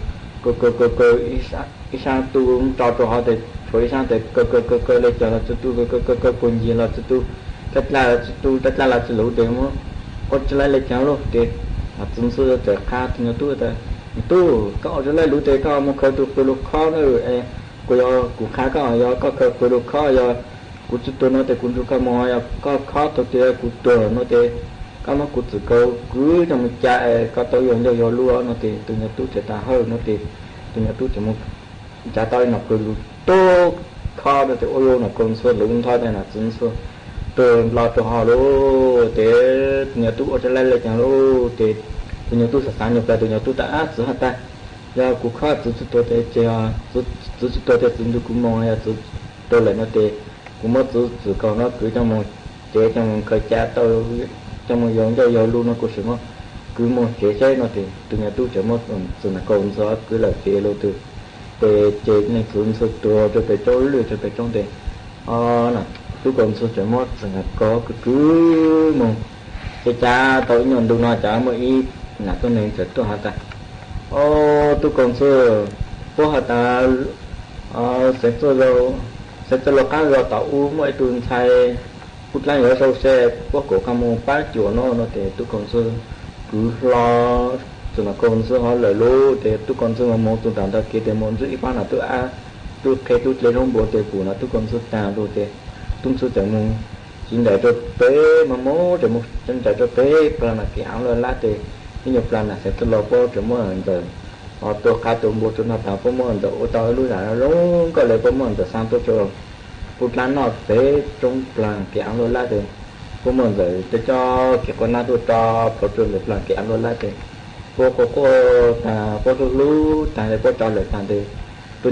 kaus kaus kaus ib sab tub tso rau hov ces tshuav ib sab tes kaus kaus kaus kaus le caag los tsis tu, kaus kaus kaus kaus puag ncig los tsis tu, dlaab dlaj los tsis tu, dlaab dlaj los tsis luv ces muab ua tsis laib le caag lauj ces nam txiv ntxhw txawm qha tus nyuag tub tas, Me tub, koj ua tsis laib luv ces koj mus khaws tug qws lug khob na, es kuv yog kuv qha koj, yog koj khaws qws lug khob, yog kuv tsis tuag no ces kuv nrug koj mus, yog koj khob tau tias kuv tuag no ces koj muab kuv txwm kaus kwv coj mus ca es koj tau yuav ncauj yuav lub no ces tus nyuag tub txawm tas hawj no ces tus nyuag tub txawm mus nrhav tau ib nom qws lug tub khob no ces ua rau nom kaus ntxhw luv ntho ces nam txiv ntxhw tuag nplo rau hov lauj. Ces tus nyuag tub ua tsis laib le caag lauj ces tus nyuag tub xav xav nyuag plawv, tus nyuag tub tas, Ab, txiv has tas yog kuv khob txiv tsis tuag ces, txiv tsis tuag ces txiv nrug kuv mus, yog txiv tuag lawm no ces kuv muab txiv txwm kaus no kwv coj mus tsev, coj mus khaws ca tau, coj mus yuav ncauj yuav lub no kuv sim muab kwv mus tsev seb no ces tus nyuag tub txawm muab txwm nam kaus ntxhw kwv lawm tsev lug tug. Ces ces leej txiv ntxhw tuag rau pem roob lwj rau pem roob tes, tub kaus ntxhw txawm muab txwm nam kaus kwv kwv mus. Ces cas tau ib nyuag ntu no cas muaj ib nam tuab neeg txawm tuaj has tas, Ob, tub kaus ntxhw, puab has tas xeev txwj laug qab zog tom ub muaj ib tug ntxhais pub dlaab yuav sau se, puab kom koj mus pab cuam no no ces tub kaus ntxhw kwv hlo txwm nam kaus ntxhw hov lawm lug ces tub kaus ntxhw mas mus txug tom ntawd kev tes mus ntsib ib pab nam tub ab, tub qhe tub dle zaub npua tes pum nam tub kaus ntxhw taag lug ces tub ntxhw txawm mus txiv nraim rau pem, mas mus txawm mus txiv nraim rau pem plag nam kev av luaj lab tes ib nyuag plag nam xeev txwj laug puab txawm muab ntxawm ho tua qab tua npua rau no taag, puab muab ntxawm ua tau lub zam zoo nkauj le, puab muab ntxawm xaa tuaj rau pub dlaab noj pem roob plag kev av luaj lab tes puab muab ntxawm coj coj kev quaj nab tuaj tso plhuav rau ntawm plag kev av luaj lab tes puab quaj quaj taag, puab hlub hlub taag tes puab tso lawm taag tes tub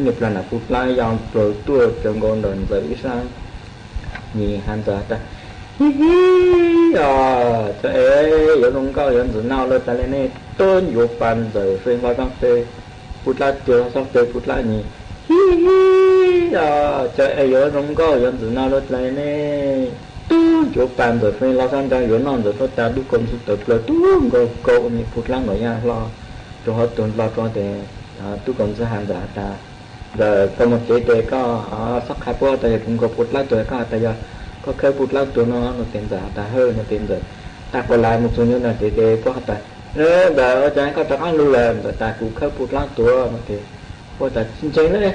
nyuag plag nam pub dlaab ya plhuav tuaj tsawv nkaus ntawm ntxawm ib sab nyim has ntxawm tas, Hib hib os, cov es yuav zoo nkauj yuav ntxim noj lawm tas le nej, tuab yuav pa ntxawm sua hlo sab peg pub dlaab, tuag sab peg pub dlaab nyim. Hib hib os, cas es yuav zoo nkauj yuav ntxim no luaj dlawg ne. Tub ncuav pas ntxawm feej hlo sab nraud yuav noj ntxawm tuaj tas, tub kaus ntxhw tawm plaws tub nkaus kaus ua niag puj dlaab nraum yaaj hlo rua huv tug hlo rua tes, tub kaus ntxhw has ntxawm has tas, ntxawm koj moog tsev tes koj xob qha puab tas yog kuv nkaus puj dlaab tuag, koj has tas yog koj khawb puj dlaab tuag no no tes ntxawm has tas hawj no tes ntxawm tag quas las moog txug nyob nram tsev tes puab has tas, ntxawm ua cas koj rov qaab lug lawm? Ntxawm tas kuv khawb puj dlaab tuag no tes puab tas tsis ntseeg le,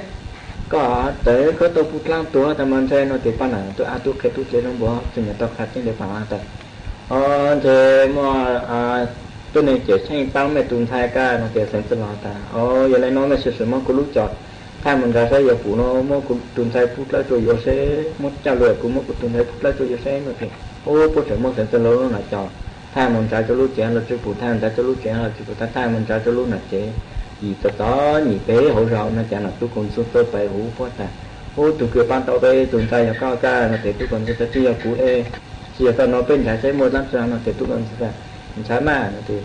koj txawm khawb tau puj dlaab tuag tas mas ntshe no tes paj nam tub ab tub qhe tub dle lub npua txwg nyam tau qha tseeb tes paj nam tas, o, ntshe muaj tuab neeg cawm seej paab mej tug ntxhais kag no tes Xeev Txwj Laug tas, o, yog le nuav mej sim sim muab kuv lub cov thaj moog ntsav saib yog puas nuav muab kuv tug ntxhais puj dlaab tuag yuav seb, muab coj lug kuv muab kuv tug ntxhais puj dlaab tuag yuav seb no tes, ub, puab tseem muab Xeev Txwj Laug lub nam cov thaj moog ntsav rua lub tsev lug tswj pum, thaj ntsav rua lub tsev lug tswj pum, thaj thaj moog ntsav rua lub nam tsev yim txom txom nyem peb hauv zog no cas nam tub kaus ntxhw tuaj pem huv puab tas, ub, tug kws paab tau peb tug ntxhais yog koj kag no tes tub kaus ntxhw tas tsis yog kuv le, tsis yog koj no peb ntsav saib muaj dlaab tsi no tes tub kaus ntxhw tas ntshai maj no tes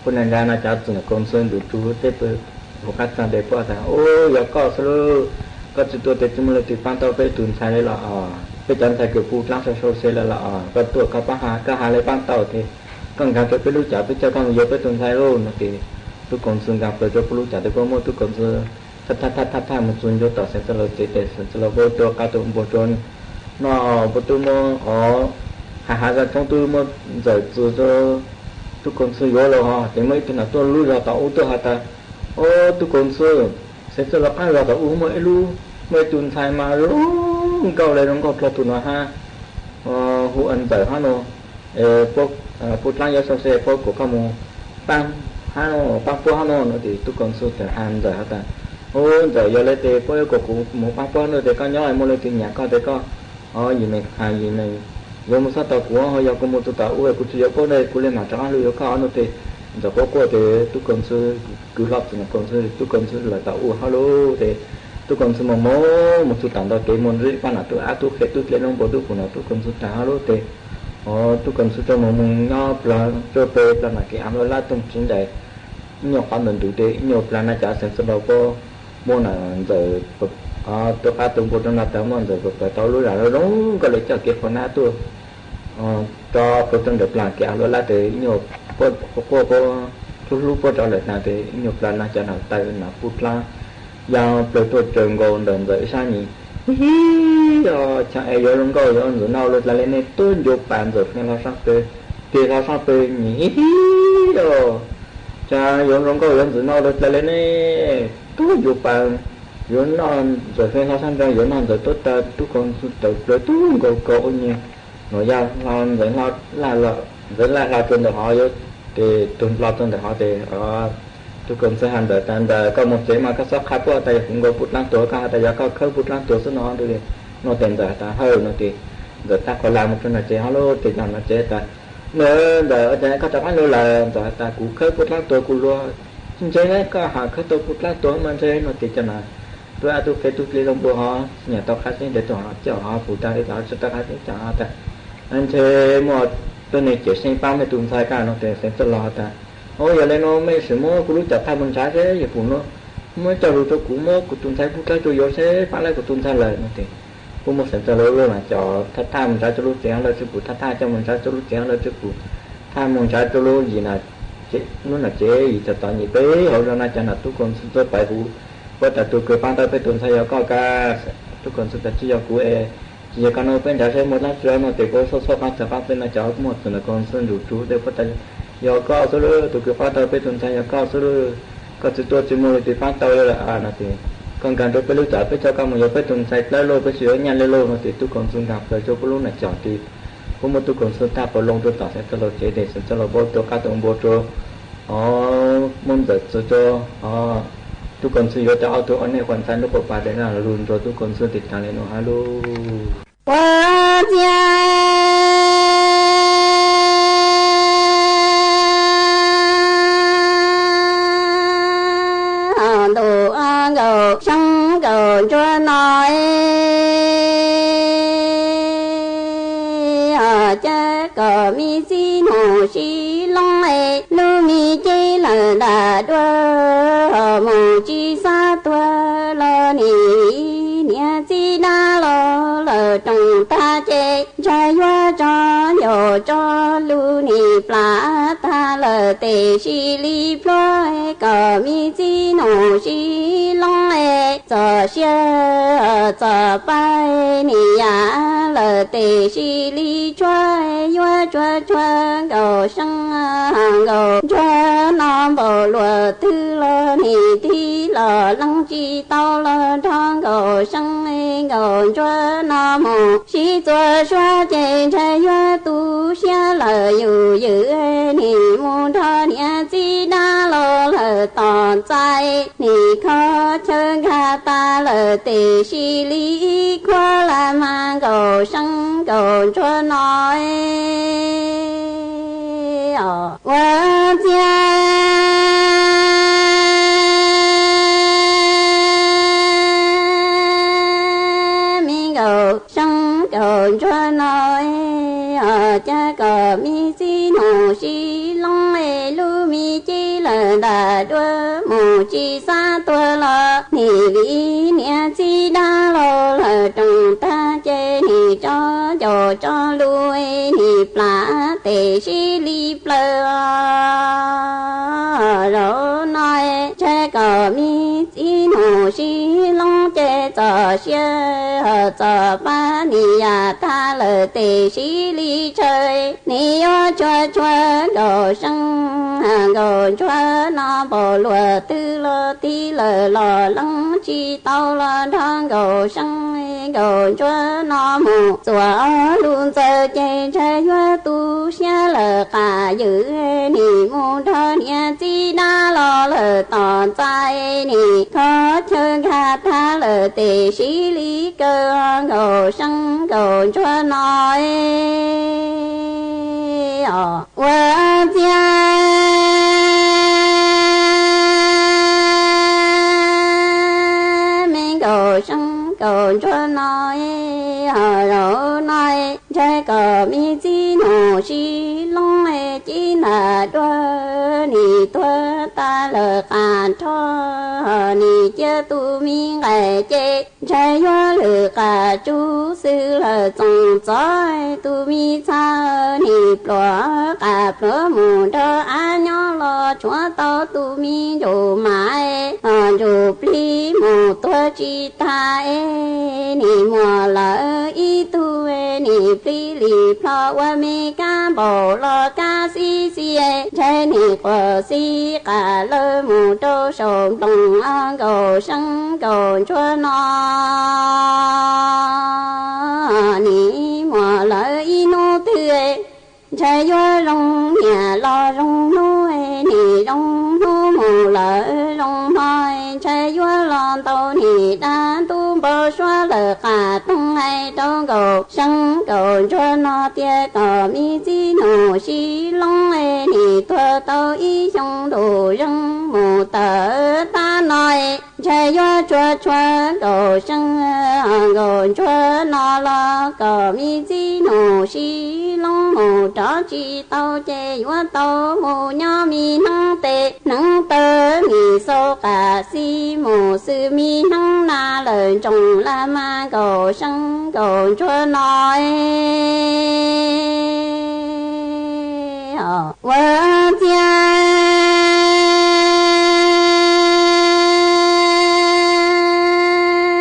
puab nam ntsav no cov txwm nam kaus ntxhw nrug rua tej pwg huv qab txag tes puab tas, ub, yog koj xwb lauj, koj tsis tuaj tes tsis muaj leej twg paab tau peb tug ntxhais le los os, peb cov ntxhais kws puj dlaab sau sau se lawm los os, koj tuaj koj paab has, koj has le paab tau tes koj nkaag rua peb lub cov peb coj koj moog yuav peb tug ntxhais lauj no tes tub kaus ntxhw nkaag plaws rua puab lub cov tes puab muab tub kaus ntxhw thaj thaj thaj thaj moog txug ntua tom Xeev Txwj Laug tsev tes Xeev Txwj Laug puab rua qab tug npua rua noj, puab tub muab o, has has zaj tshoob tub muab ntxawm txwv rua tub kaus ntxhw yuav lawm hos tes muaj ib tug nam tuaj lub zog tom ub tuaj has tas, o, tub kaus ntxhw, Xeev Txwj Laug qaab zog tom ub muaj ib lub, muaj ib tug ntxhais mas zoo nkauj le zoo nkauj dlua tug nuav hab, hu ua ntxawm hab no, puj dlaab yuav sau se puab kuas koj moog paab hab no, paab puab hab no no tes tub kaus ntxhw txawm has ntxawm has tas, ub, ntxawm yog le tes puab yuav kuas kuv moog paab puab no tes koj nyob muaj leej twg nyam koj tes koj, o, yim neeg has yim neeg yuav moog xob tau kuv, ho yog kuv moog txug tom ub kuv tsis yuav puab ne kuv le maam rov qaab lug yuav koj no tes ntxawm quaj quaj tes tub kaus ntxhw kwv hlo txwm nam kaus ntxhw, tub kaus ntxhw lawm tom ub hab lauj tes tub kaus ntxhw moog moog moog txug tom ntawd kev moog ntsib paj nam tub ab tub qhe tub dle lub npua tub pum nam tub kaus ntxhw taag hab lauj tes, o, tub kaus ntxhw tsuas moog moog nyob plawg tsuas peg plawg nam kev av luaj lab toog tsiv ntais ib nyuag qhov ntawm ntug tes ib nyuag plawg na cov Xeev Txwj Laug puab muab nam ntxawm tuaj qab tug npua rua nrag tawv muab ntxawm pawg pawg tau lub zag zoo zoo nkauj le coj kev qhua nab tuaj rua qhua rua nram plawg kev av luaj lab tes ib nyuag quaj quaj puab hlub hlub puab rov lawm taag tes ib nyuag plawg na cov nam taw nam puj dlaab ya plawg tuaj tsaws nkaus ntawm ntxawm ib sab nyem, hib hib os, cas es yuav zoo nkauj yuav ntxim no luaj dlawg le ne, tub ncuav pas ntxawm feej hlo sab pwg, tig hlo sab pwg nyem, hib hib os, cas yuav zoo nkauj yuav ntxim no luaj dlawg le ne, tub ncuav pas yuav noj ntxawm feej hlo sab nraud yuav noj ntxawm tuab taw, tub kaus ntxhw tawm plaws tub nkaus kaus ua nyuag nuam yaj hlo ntxawm, ntxawm laj hlo rua ntawm hov yuav tes tug hlo rua ntawm hov tes tub kaus ntxhw has ntxawm tas ntxawm koj moog tsev mas koj xob qha puab tas yog kuv nkaus puj dlaab tuag, koj has tas yog koj khawb puj dlaab tuag xwb no no tes ntxawm has tas hawj no tes ntxawm tag quas las moog rua nrag tsev hab lauj tes cov nrag tsev tas, na, ntxawm ua cas koj rov qaab lug lawm? Ntxawm has tas kuv khawb puj dlaab tuag kuv luag. Tsis ntseeg le, koj has khawb tau puj dlaab tuag mas ntseeg no tes cov nam tub ab tub qhe tub dle lub npua hov txwg nyam tau qha tseeb tes tug hov coj hov pum taag le tug hov tsis tau qha tseeb cov hov tas, ntshe muaj tuab neeg cawm seej paab mej tug ntxhais kag no tes Xeev Txwj Laug has tas, o, yog le nuav mej sim muab kuv lub cov thaj moog ntsav seb yog pum nuav, muab coj lug rua kuv muab kuv tug ntxhais puj dlaab tuag yuav seb paab lab kuv tug ntxhais lawm no tes puab muab Xeev Txwj Laug lub nam cov thaj thaj moog ntsav rua lub tsev hab lawv tswj pum, thaj thaj coj moog ntsav rua lub tsev hab lawv tswj pum, thaj moog ntsav rua lub yim nam, lub nam tsev yim txom txom nyem peb hauv zog na cov nam tub kaus ntxhw tuaj pem huv puab tas tug kws paab tau peb tug ntxhais yog koj kag. Tub kaus ntxhw tas tsis yog kuv es, tsis yog koj no peb ntsav saib muaj dlaab tsi no tes puab xauj xauj qaab txag qaab txag no cov muaj txwm nam kaus ntxhw nrug rua tes puab tas yog koj xwb lauj, tug kws paab tau peb tug ntxhais yog koj xwb lauj, koj tsis tuaj tsis muaj leej twg paab tau le lawm no tes koj nkaag rua peb lub cov peb coj koj moog yuav peb tug ntxhais dlawb lauj, peb tsis yuav nyaj le lauj no tes tub kaus ntxhw nkaag plaws rua puab lub nam cov tes puab muab tub kaus ntxhw tag quas loo rua tom Xeev Txwj Laug tsev tes Xeev Txwj Laug puab rua qab tug npua rua, o, muab ntxawm txwv rua, o, tub kaus ntxhw yuav cov ob tug ob neeg quas ntxhais nruab quas pas tes lug nrug tub kaus ntxhw tes taag le nuav hab lauj. Ua ciav ntuj nkaus xyoob nkaus ntsuab no, cas kom me txiv nug sib loo, lub me cev lawm nram duav, mus tsis xav tuag los nim dab los lawm roos tag ces ntshai yuav tso ncaus tso lus nim plam tag lawm tes sib li plhuav kom me txiv nus sib loo es txom siab txom pab nim yam lawm tes sib li tshuav yuav tsuag tsuag nkaus seeb nkaus ntsuag no npaum luaj twg los nim tig los leej tsis tau los nrog nkaus seeb nkaus ntsuag no mus sib txuas suav ces ntshai yuav tu siab lawm yus ywm nim mus nrog niam txiv dab los lawm tom ntxais nim kho chaw nkag tas lawm tes sib li ib khuab las mas nkaus seeb nkaus ntsuag no ua txiag me nkaus seeb nkaus ntsuag no cas kom me txiv nus sib loo es lub me ci lawm ntam dua mus tsis xav tuag los nim vim niam txiv dab los lawm roos tag ces nim tso ncaus tso lus nim plam tes sib li plaws zaum no ntshai kom me txiv nus sib loo ces txom siab txom pab nim yam tag lawm tes sib li tshaw nim yuav tsuag tsuag nkaus seeb nkaus ntsuag no npaum luaj twg los tig lawm los leej tsis tau los nrog nkaus seeb nkaus ntsuag no mus txuas lus ntxaws ces ntshai yuav tu siab lawm qam ywm nim mus nrog niam txiv dab los lawm tom ntxais nim kho chaw nkag tag lawm tes sib li kaw nkaus seeb nkaus ntsuag no ua txiag me nkaus seeb nkaus ntsuag no zaum no ntshai kom me txiv nus sib loo ci ntam dua nim tuag tas lawm qam nrho nim cia tus me nqaim ces ntshai yuav lwm qam tsub xwb lawm txoos txov tus me txha nim pluav qam pluav mus nrog av nyob los tshuav tau tus me ntsuj mas ntsuj plig mus tuag tsis tas es nim muaj lawv ib tug nim plig li plho ua me kab npaum los kab xib xis ntshai nim quas xib qam lawv mus rau saum nploos nkaus seeb nkaus ntsuag no nim muaj lawv ib hnub twg ntshai yuav zoo niam los zoo hnub nim zoo hnub mus lawv zoo hmo ntshai yuav los ntau nim dab ntub npau suav lawm qam toog hais rau nkaus seeb nkaus ntsuag no tias kom me txiv nus sib loo nim tuag tau ib xyoo ntuj zeeg mus tawm tab no ntshai yuav tsuag tsuag nkaus seeb nkaus ntsuag no los kom me txiv nus sib loo mus rov tsis tau ces yuav tau mus nyob me hneev tes hneev taw me xau qam xib mus xwb me hneev na lawm ntsoov las mas nkaus seeb nkaus ntsuag no ua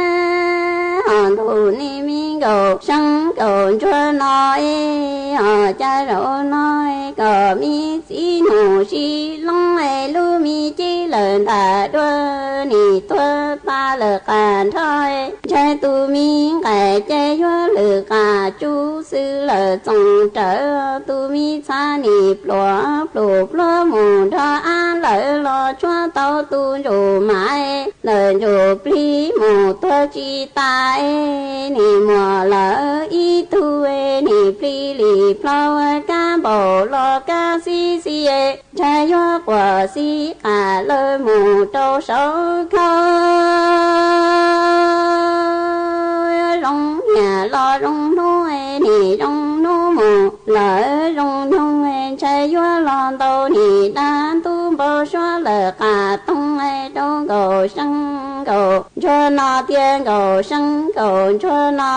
txiag ntuj ne me nkaus seeb nkaus ntsuag no cas zaum no kom me txiv nus sib loo lub me ci lawm ntam dua nim tuag tas lawm qam nrho ntshai tus me nqaim ces yuav lwm qam tsub xwb lawm txoos rawv tus me txha nim pluav plum pluag mus nrog av lawm los tshuav tau tus ntsuj mas lawm ntsuj plig mus tuag tsis tas nim muaj lawm ib tug nim plig li plho kab npaum los kab xib xis ntshai yuav quas xib qam lawv mus rau saum khau zoo niam los zoo hnub nim zoo hnub mus lawm zoo nyoog ntshai yuav los ntau nim dab ntub npau suav lawm qam toog rau nkaus seeb nkaus ntsuag no tiag, Nkauj Seeb Nkauj ntsuag no,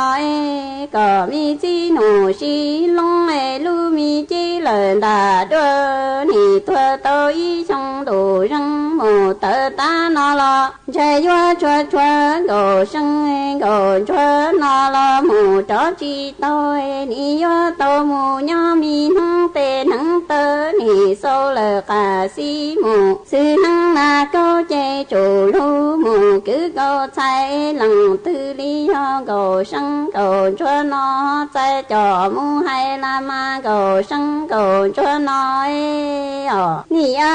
kom me txiv nus sib loob, lub me cev lawm ntam duab, nim tuag tau ib xyoo ntuj zeeg, mus tawm tav no los ntshai yuav tshuav tshuav Nkauj Seeb Nkauj ntsuag no los mus rov tsis tau, nim yuav tau mus nyob me hnub peb hneev taw, nim xaus lawm qab xib mus xwb, hneev nas kaub ces tsum lug mus kwv kaus txhais, leej twg li yog Nkauj Seeb Nkauj ntsuag no, txais coj mus hais las mas Nkauj Seeb Nkauj ntsuag no os nim a.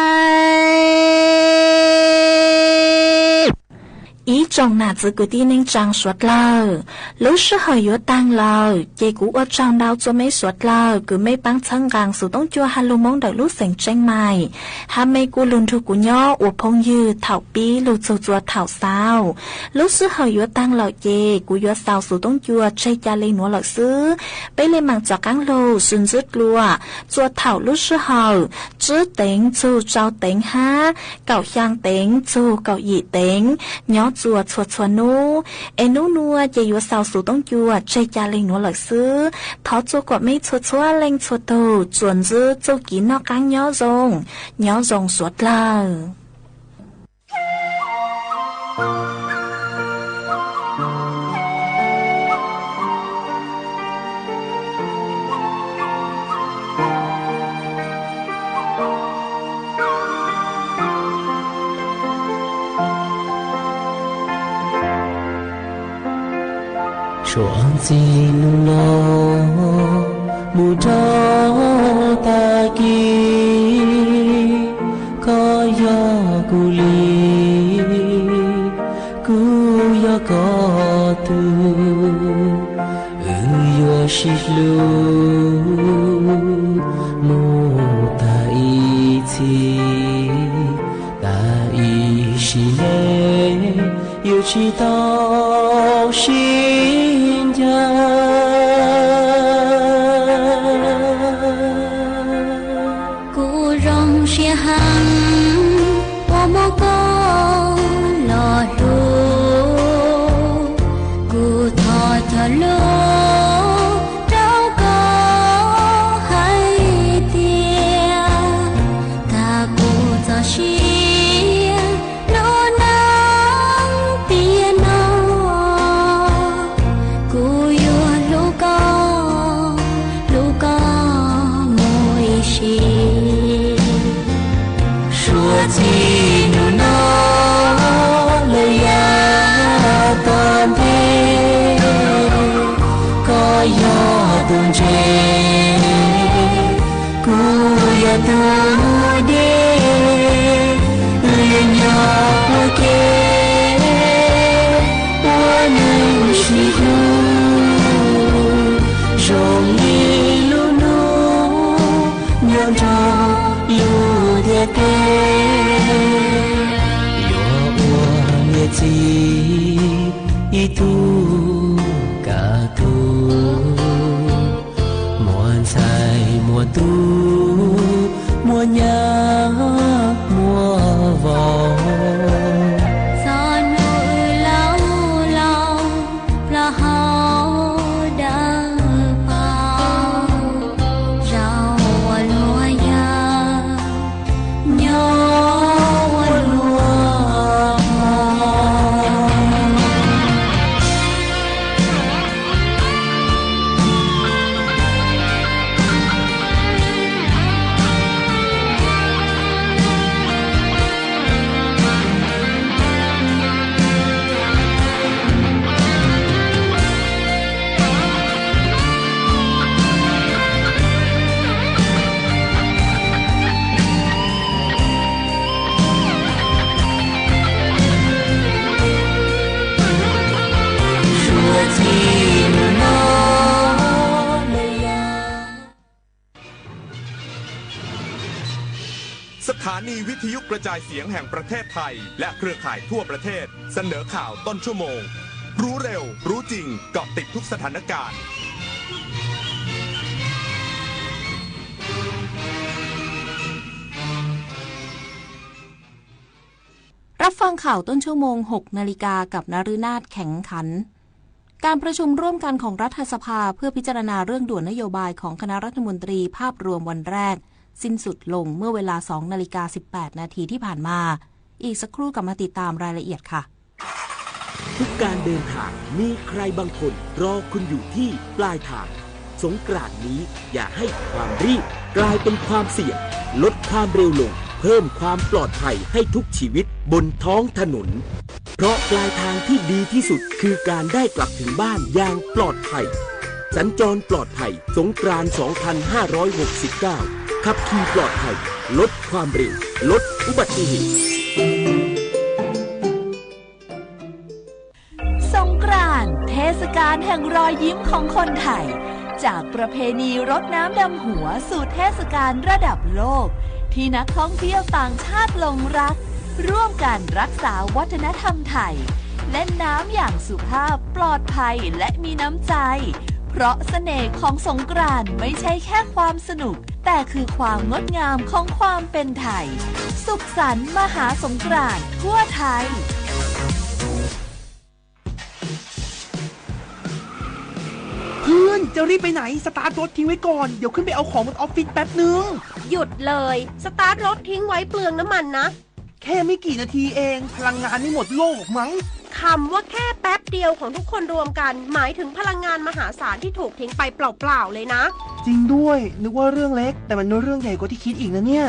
Ib tsoom nam txiv kwv tij neej tsaa suav dlawg, lub sij hawm yuav taag lawm ces kuv ua tsaug ntau txug meb suav dlawg kws meb paab txhawb nqaa xuv toob cua hab lug Moob ntawm lub xeev Tseeb Maim, hab meb kuj lug nrug kuv nyob ua phooj ywg thaum pib lug txug txua thaum xaus. Lub sij hawm yuav taag lawm ces kuv yuav xaus xuv toob cua tseg ca le nuav lawm xwb. Peb le maam txav qaab lug sib ntsib dlua txua thaum lub sij hawm tsib teev txug rau teev hab kaum xyaa teev txug kaum yim teev nyob txua txhua txhua nub. Es nub nua ces yuav xaus xuv toob cua tseg ca le nuav lawm xwb. Thov txua kom meb txhua txhua leej txhua tug txuas ntsib txuj kev noj qaab nyob zoo, nyob zoo suav dlawg. Suav txij nub no mus rau tag kis, koj yog kuv li, kuv yog koj tug, wb yuav sib hlub mus tag ib txhis, tag ib sim neej yuav tsis tau sib ncaim. Kuv zoo siab heev uas muaj koj los hlub, kuv thov cog lus rau koj hais tias, tag kuv txoj sia lub neej tiam no, kuv yuav hlub koj, hlub koj mus ib sim. Suav txij nub no lawm yav tom ntej, koj yog tus ntse, kuv yog tus deb, wb yuav nyob ua ke ua neej sib hlub zoo li lub nub nyob nrog lub ntiaj teb. Yuav ua niam txiv ib tug kaj tug, muaj ntxhais muaj tub, muaj nyab muaj vauv. Txog hnub wb laus laus, plaub hau dawb paug, zaum ua luag yawg, nyob ua luag hmoob. Suav txij nub no lawm yav.สถานีวิทยุกระจายเสียงแห่งประเทศไทยและเครือข่ายทั่วประเทศเสนอข่าวต้นชั่วโมง รู้เร็ว รู้จริง เกาะติดทุกสถานการณ์ Rau รับฟังข่าวต้นชั่วโมง หกนาฬิกา กับนฤนาถ แข็งขัน การประชุมร่วมกันของรัฐสภาเพื่อพิจารณาเรื่องด่วนนโยบายของคณะรัฐมนตรีภาพรวมวันแรก สิ้นสุดลงเมื่อเวลา สองนาฬิกา สิบแปดนาทีที่ผ่านมา อีกสักครู่กลับมาติดตามรายละเอียดค่ะ ทุกการเดินทางมีใครบางคนรอคุณอยู่ที่ปลายทาง สงกรานต์นี้อย่าให้ความรีบกลายเป็นความเสี่ยง ลดความเร็วลง เพิ่มความปลอดภัยให้ทุกชีวิตบนท้องถนน เพราะปลายทางที่ดีที่สุดคือการได้กลับถึงบ้านอย่างปลอดภัย สัญจรปลอดภัย สงกรานต์ สองพันห้าร้อยหกสิบเก้า ขับขี่ปลอดภัย ลดความเร็ว ลดอุบัติเหตุ สงกรานต์ เทศกาลแห่งรอยยิ้มของคนไทย จากประเพณีรดน้ำดำหัวสู่เทศกาลระดับโลก ที่นักท่องเที่ยวต่างชาติหลงรัก ร่วมกันรักษาวัฒนธรรมไทย เล่นน้ำอย่างสุภาพ ปลอดภัย และมีน้ำใจ เพราะเสน่ห์ของสงกรานต์ไม่ใช่แค่ความสนุก แต่คือความงดงามของความเป็นไทย สุขสันต์มหาสงกรานต์ทั่วไทย เพื่อน จะรีบไปไหน สตาร์ทรถทิ้งไว้ก่อน เดี๋ยวขึ้นไปเอาของบนออฟฟิศแป๊บนึง หยุดเลย สตาร์ทรถทิ้งไว้เปลืองน้ำมันนะ แค่ไม่กี่นาทีเอง พลังงานไม่หมดโลกหรอกมั้ง คำว่าแค่แป๊บเดียวของทุกคนรวมกัน หมายถึงพลังงานมหาศาลที่ถูกทิ้งไปเปล่าๆเลยนะ จริงด้วย นึกว่าเรื่องเล็ก แต่มันเป็นเรื่องใหญ่กว่าที่คิดอีกนะเนี่ย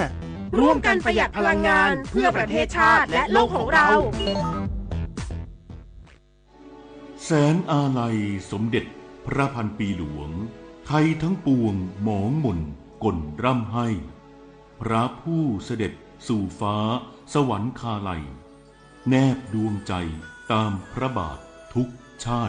ร่วมกันประหยัดพลังงาน เพื่อประเทศชาติและโลกของเรา แสนอาลัยสมเด็จพระพันปีหลวง ไทยทั้งปวงหมองหม่นก่นร่ำไห้ พระผู้เสด็จสู่ฟ้าสวรรคาลัย แนบดวงใจตามพระบาททุกชาติ